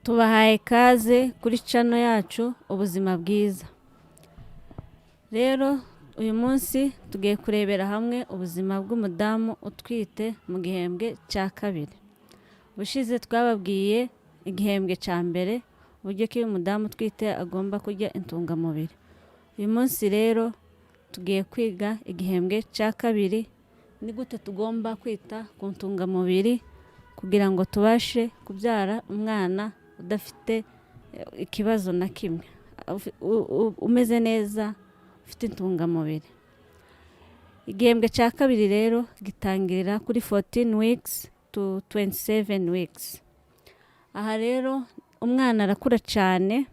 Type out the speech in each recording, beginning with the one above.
Tubahaye ikaze kuri channel yacu Ubuzima Bwiza. Rero uyu munsi tugiye kurebera hamwe ubuzima bw'umudamu utwite mu gihembwe cya kabiri. Ubushize twababwiye igihembwe cya mbere, uburyo ki umudamu utwite agomba kurya intungamubiri. Uyu munsi rero tugiye kwiga igihembwe cya kabiri, ni gute tugomba kwita ku ntungamubiri kugira ngo tubashe kubyara umwana udafite ikibazo na kimwe, umeze neza, ufite intungamubiri. Igihembwe cya kabiri rero gitangirira kuri 14 weeks to 27 weeks. Aha rero umwana arakura cyane,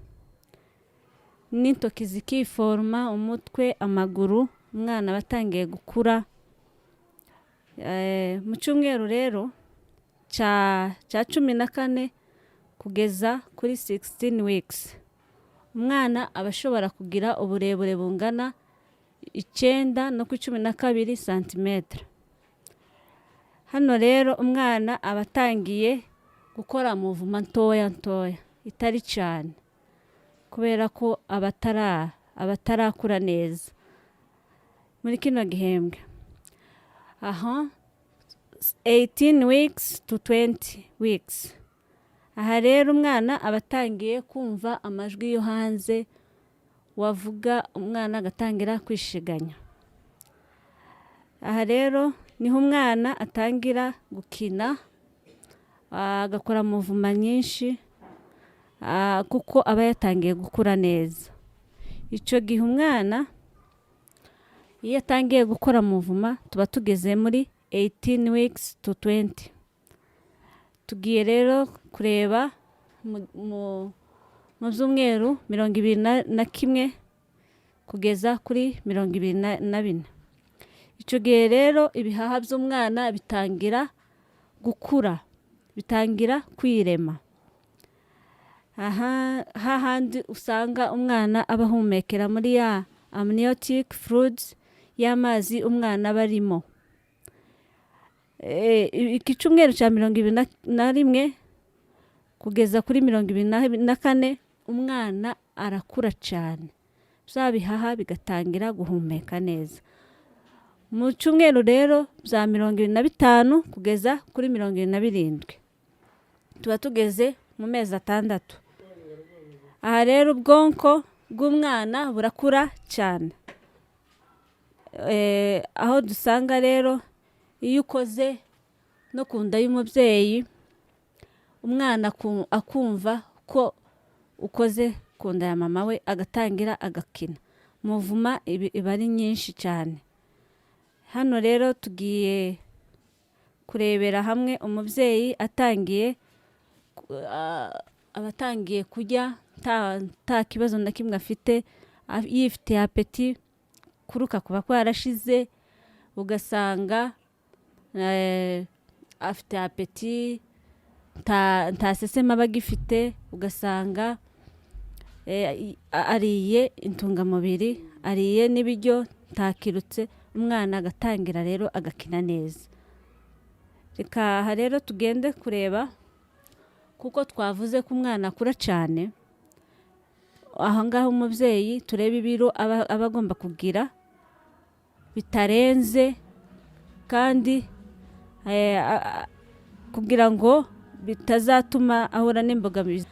n'intoki zikiforoma, umutwe, amaguru, umwana aba atangiye gukura. Mu cyumweru rero cya 14 kugeza kuri 16 weeks, umwana aba ashobora kugira uburebure bungana 9 no ku 12 santimetero. Hano rero umwana aba atangiye gukora mouvement ntoya ntoya itari cyane, kubera ko aba atarakura neza muri kino gihembwe. Aha 18 weeks to 20 weeks, aha rero umwana aba atangiye kumva amajwi yo hanze, wavuga umwana agatangira kwishiganya. Aha rero niho umwana atangira gukina, agakora mouvement nyinshi, kuko aba yatangiye gukura neza. Icyo gihe umwana iyo atangiye gukora mouvement, tuba tugeze muri 18 weeks to 20. Tugiye rero kureba mu byumweru 21 kugeza kuri 24. Icyo gihe rero ibihaha by'umwana bitangira gukura, bitangira kwirema. Aha hahandi usanga umwana aba ahumekera muri ya amniotic fluids, y'amazi umwana aba arimo. Iki cyumweru cya 21 kugeza kuri 24, umwana arakura cyane, bya bihaha bigatangira guhumeka neza. Mu cyumweru rero bya 25 kugeza kuri 27, tuba tugeze mu mezi 6. Aha rero ubwonko bw'umwana burakura cyane. Aho dusanga rero iyo ukoze no ku nda y'umubyeyi, umwana akumva ko ukoze ku nda ya mama we, agatangira agakina, mouvement iba ari nyinshi cyane. Hano rero tugiye kurebera hamwe umubyeyi atangiye, aba atangiye kurya nta kibazo na kimwe afite, yifitiye appétit, kuruka kuba kwarashize, ugasanga afite appétit, nta seseme aba agifite, ugasanga ariye intungamubiri, ariye n'ibiryo, ntakirutse, umwana agatangira rero agakina neza. Reka aha rero tugende kureba, kuko twavuze ko umwana akura cyane, aha ngaha umubyeyi turebe ibiro aba agomba kugira bitarenze, kandi kugira ngo bitazatuma ahura n'imbogamizi.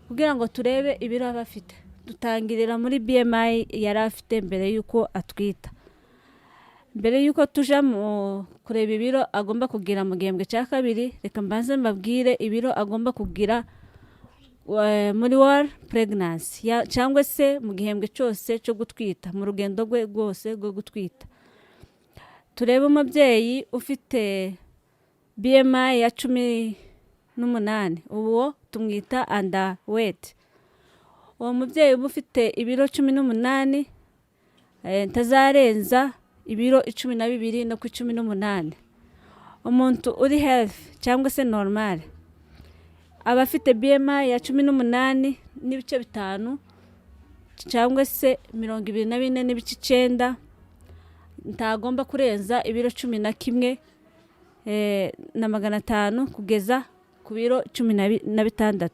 Kugira ngo turebe ibiro aba afite, dutangirira muri BMI yari afite mbere y'uko atwita. Mbere y'uko tuja mu kureba ibiro agomba kugira mu gihembwe cya kabiri, reka mbanze mbabwire ibiro agomba kugira muri whole pregnancy, cyangwa se mu gihembwe cyose cyo gutwita, mu rugendo rwe rwose rwo gutwita. Turebe umubyeyi ufite BMI ya 18, uwo tumwita underweight. Uwo mubyeyi uba ufite ibiro 18, ntazarenza ibiro 12 no ku 18. Umuntu uri healthy cyangwa se normal aba afite BMI ya 18.5 cyangwa se 24.9, ntagomba kurenza ibiro 11 na 500 kugeza ku biro 16.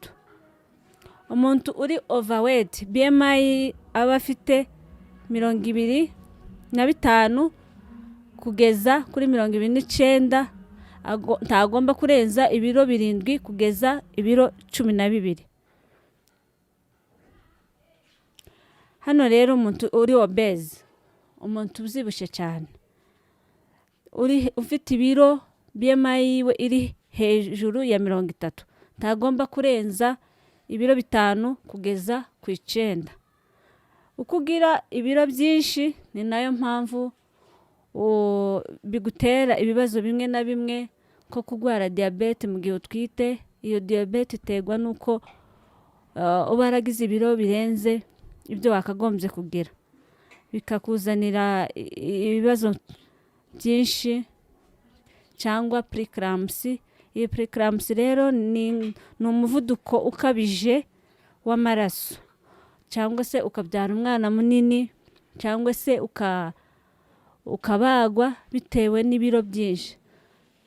Umuntu uri overweight, BMI aba afite 25 kugeza kuri 29, ntagomba kurenza ibiro 7 kugeza ibiro 12. Hano rero umuntu uri obese, umuntu ubyibushye cyane, ufite ibiro BMI yiwe iri hejuru ya 30, ntagomba kurenza ibiro 5 kugeza ku 9. Uko ugira ibiro byinshi ni nayo mpamvu bigutera ibibazo bimwe na bimwe, nko kurwara diyabete mu gihe utwite. Iyo diyabete iterwa n'uko uba waragize ibiro birenze ibyo wakagombye kugira, bikakuzanira ibibazo byinshi, cyangwa preeclampsia. Iyi preeclampsia rero ni umuvuduko ukabije w'amaraso, cyangwa se ukabyara umwana munini, cyangwa se ukabagwa bitewe n'ibiro byinshi.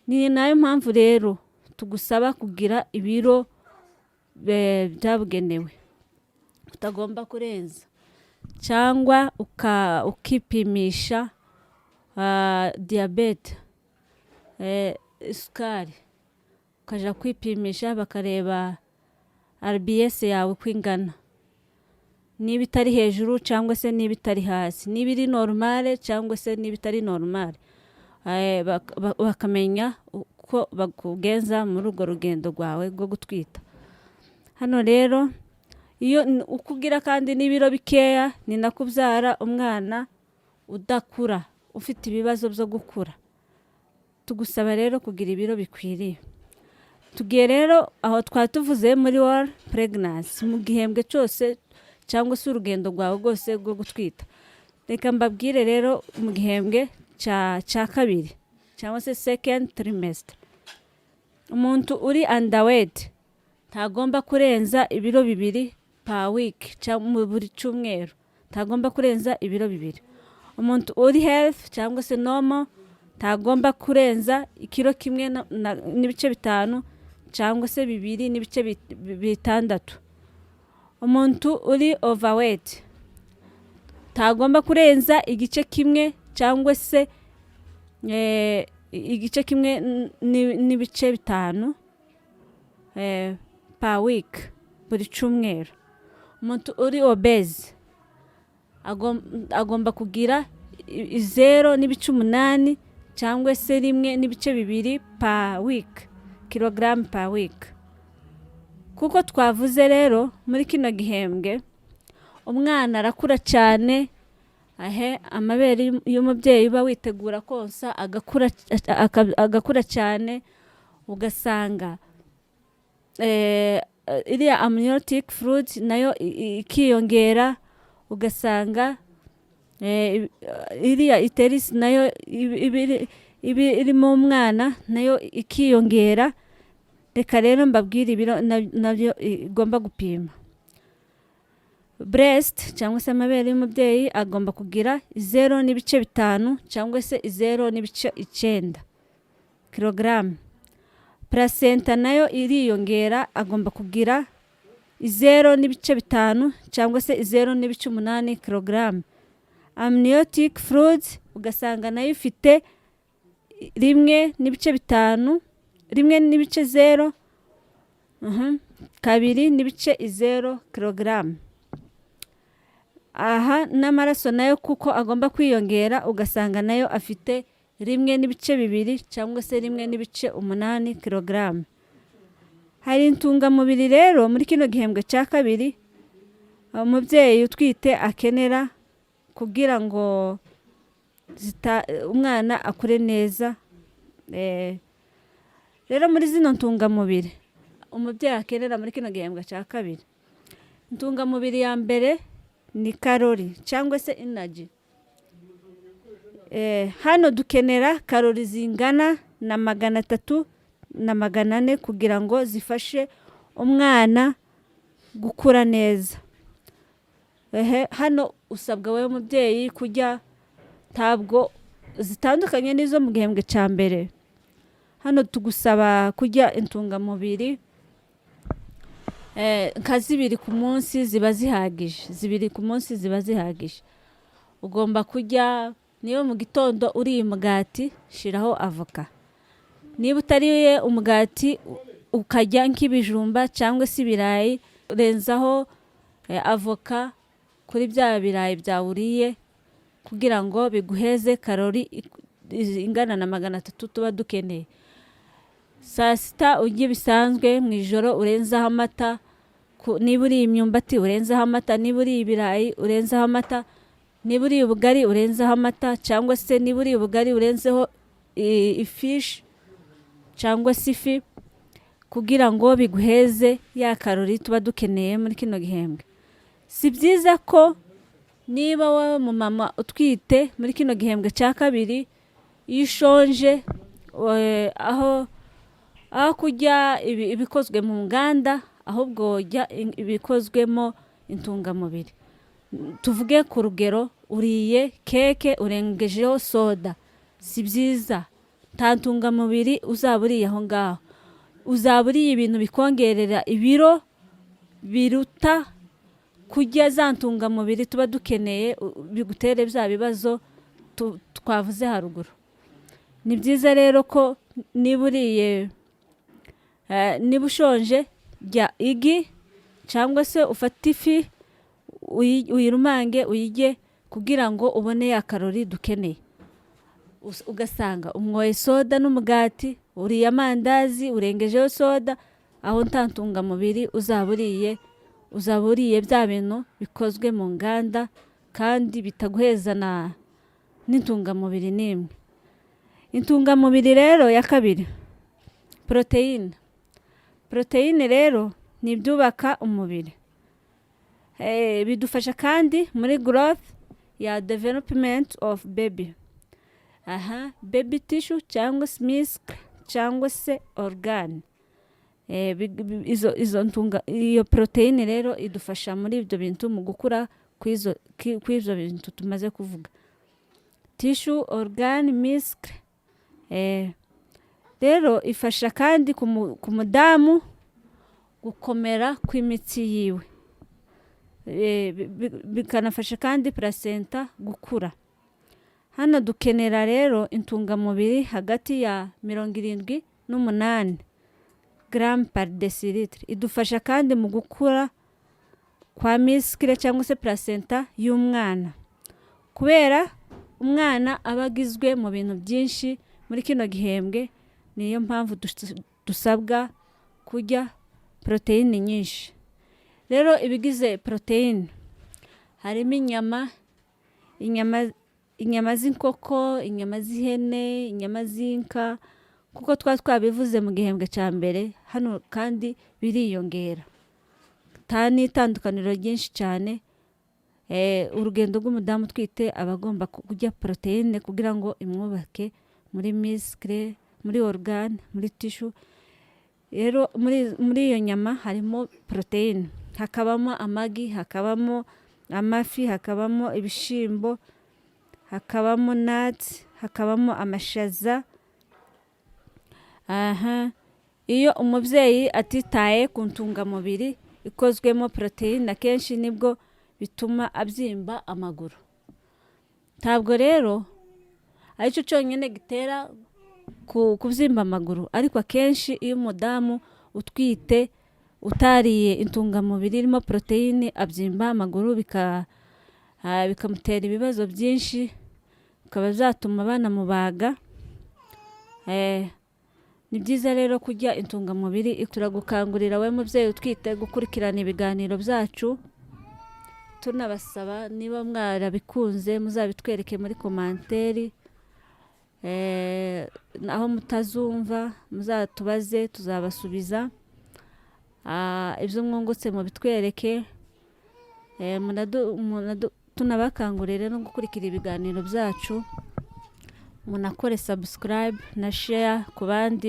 Ni nayo mpamvu rero tugusaba kugira ibiro byabugenewe utagomba kurenza, cyangwa ukipimisha diyabete, isukari, ukajya kwipimisha bakareba RBS yawe uko ingana, niba itari hejuru cyangwa se niba itari hasi, niba iri normal cyangwa se niba itari normal, bakamenya uko bakugenza muri urwo rugendo rwawe rwo gutwita. Hano rero iyo uko ugira kandi n'ibiro bikeya, ni nako ubyara umwana udakura, ufite ibibazo byo gukura. Tugusaba rero kugira ibiro bikwiriye. Tugiye rero aho twari tuvuze muri whole pregnancy, mu gihembwe cyose cyangwa se urugendo rwawe rwose rwo gutwita. Reka mbabwire rero mu gihembwe cya kabiri cyangwa se second trimester, umuntu uri underweight ntagomba kurenza ibiro 2 per week, cyangwa mu buri cyumweru ntagomba kurenza ibiro 2. Umuntu uri health cyangwa se normal ntagomba kurenza ikiro 1 n'ibice 5 cyangwa se 2 n'ibice 6. Umuntu uri overweight ntagomba kurenza igice kimwe cyangwa se igice 1 n'ibice 5 per week, buri cyumweru. Umuntu uri obese agomba kugira 0.8 cyangwa se 1.2 per week, kilogaramu per week. Kuko twavuze rero muri kino gihembwe umwana arakura cyane, ahe amabere y'umubyeyi uba witegura konsa agakura cyane, ugasanga iriya amniotic fluid nayo ikiyongera, ugasanga iriya uterus nayo iba irimo umwana nayo ikiyongera. Reka rero mbabwire ibiro nabyo igomba gupima. Breast cyangwa se amabere y'umubyeyi agomba kugira 0.5 cyangwa se 0.9 kilogaramu. Placenta nayo iriyongera, agomba kugira 0.5 cyangwa se 0.8 kilogaramu. Amniotic fluid ugasanga nayo ifite 1.5, 1.0, 2.0 kilogaramu. Aha n'amaraso nayo kuko agomba kwiyongera, ugasanga nayo afite 1.2 cyangwa se 1.8 kilogaramu. Hari intungamubiri rero muri kino gihembwe cya kabiri umubyeyi utwite akenera kugira ngo umwana akure neza. Rero muri zino ntungamubiri umubyeyi akenera muri kino gihembwe cya kabiri, intungamubiri ya mbere ni calorie cyangwa se energy. Hano dukenera calorie zingana na 300 na 400 kugira ngo zifashe umwana gukura neza. Hano usabwa wowe mubyeyi kurya, ntabwo zitandukanye n'izo mu gihembwe cya mbere. Hano tugusaba kurya intungamubiri Nka zibiri ku munsi ziba zihagije, zibiri ku munsi ziba zihagije. Ugomba kurya, niba mu gitondo uriye umugati, shiraho avoka. Niba utariye umugati ukarya nk'ibijumba cyangwa se ibirayi, renzaho avoka kuri bya birayi byawe uriye, kugira ngo biguheze karori ingana na 300 tuba dukeneye. Saa sita urye bisanzwe, mu ijoro urenzaho amata. Niba uriye imyumbati urenzaho amata, niba uriye ibirayi urenzaho amata, niba uriye ubugari urenzaho amata, cyangwa se niba uriye ubugari urenzeho ifishi cyangwa se ifi, kugira ngo biguheze ya karori tuba dukeneye muri kino gihembwe. Si byiza ko niba wowe mumama utwite muri kino gihembwe cya kabiri, iyo ushonje, aho kurya ibikozwe mu nganda, ahubwo wojya ibikozwemo intungamubiri. Tuvuge ku rugero, uriye keke urengejeho soda, si byiza, nta ntungamubiri uzaba uriye aho ngaho. Uzaba uriye ibintu bikongerera ibiro biruta kurya za ntungamubiri tuba dukeneye, bigutere bya bibazo twavuze haruguru. Ni byiza rero ko niba uriye, niba ushonje, rya igi cyangwa se ufate ifi uyirumange uyirye, kugira ngo ubone ya karori dukeneye. Ugasanga unyoye soda n'umugati, uriye amandazi urengejeho soda, aho nta ntungamubiri uzaba uriye, uzaba uriye bya bintu bikozwe mu nganda kandi bitaguheza n'intungamubiri n'imwe. Intungamubiri rero ya kabiri, poroteyine. Poroteyine rero ni ibyubaka umubiri. Bidufasha kandi muri growth ya development of baby, aha baby tissue cyangwa se muscle cyangwa se organ. Izo ntunga, iyo poroteyine rero idufasha muri ibyo bintu, mu gukura kw'ibyo bintu tumaze kuvuga, tissue, organ, muscle. Rero ifasha kandi ku mudamu gukomera kw'imitsi yiwe. Bikanafasha kandi placenta gukura. Hano dukenera rero intungamubiri hagati ya 78 garamu par décilitre. Idufasha kandi mu gukura kwa muscle cyangwa se placenta y'umwana, kubera umwana aba agizwe mu bintu byinshi muri kino gihembwe. Niyo mpamvu dusabwa kurya poroteyine nyinshi. Rero ibigize poroteyine harimo inyama, inyama z'inkoko, inyama z'ihene, inyama z'inka, kuko twaba twabivuze mu gihembwe cya mbere. Hano kandi biriyongera, nta n'itandukaniro ryinshi cyane. Urugendo rw'umudamu utwite aba agomba kurya poroteyine kugira ngo imwubake muri muscle, muri organe, muri tissue. Rero muri iyo nyama harimo poroteyine, hakabamo amagi, hakabamo amafi, hakabamo ibishyimbo, hakabamo nuts, hakabamo amashaza. Aha iyo umubyeyi atitaye ku ntungamubiri ikozwemo poroteyine, akenshi nibwo bituma abyimba amaguru. Ntabwo rero aricyo cyonyine gitera kubyimba amaguru, ariko akenshi iyo umudamu utwite utariye intungamubiri irimo poroteyine, abyimba amaguru, bikamutera ibibazo byinshi, bikaba byatuma banamubaga. Ni byiza rero kurya intungamubiri. Turagukangurira wowe mubyeyi utwite gukurikirana ibiganiro byacu. Tunabasaba, niba mwarabikunze muzabitwereke muri commentaire. Aho mutazumva muzatubaze, tuzabasubiza. Ibyo mwungutse mubitwereke. Tunabakangurire no gukurikira ibiganiro byacu, munakore subscribe na share ku bandi.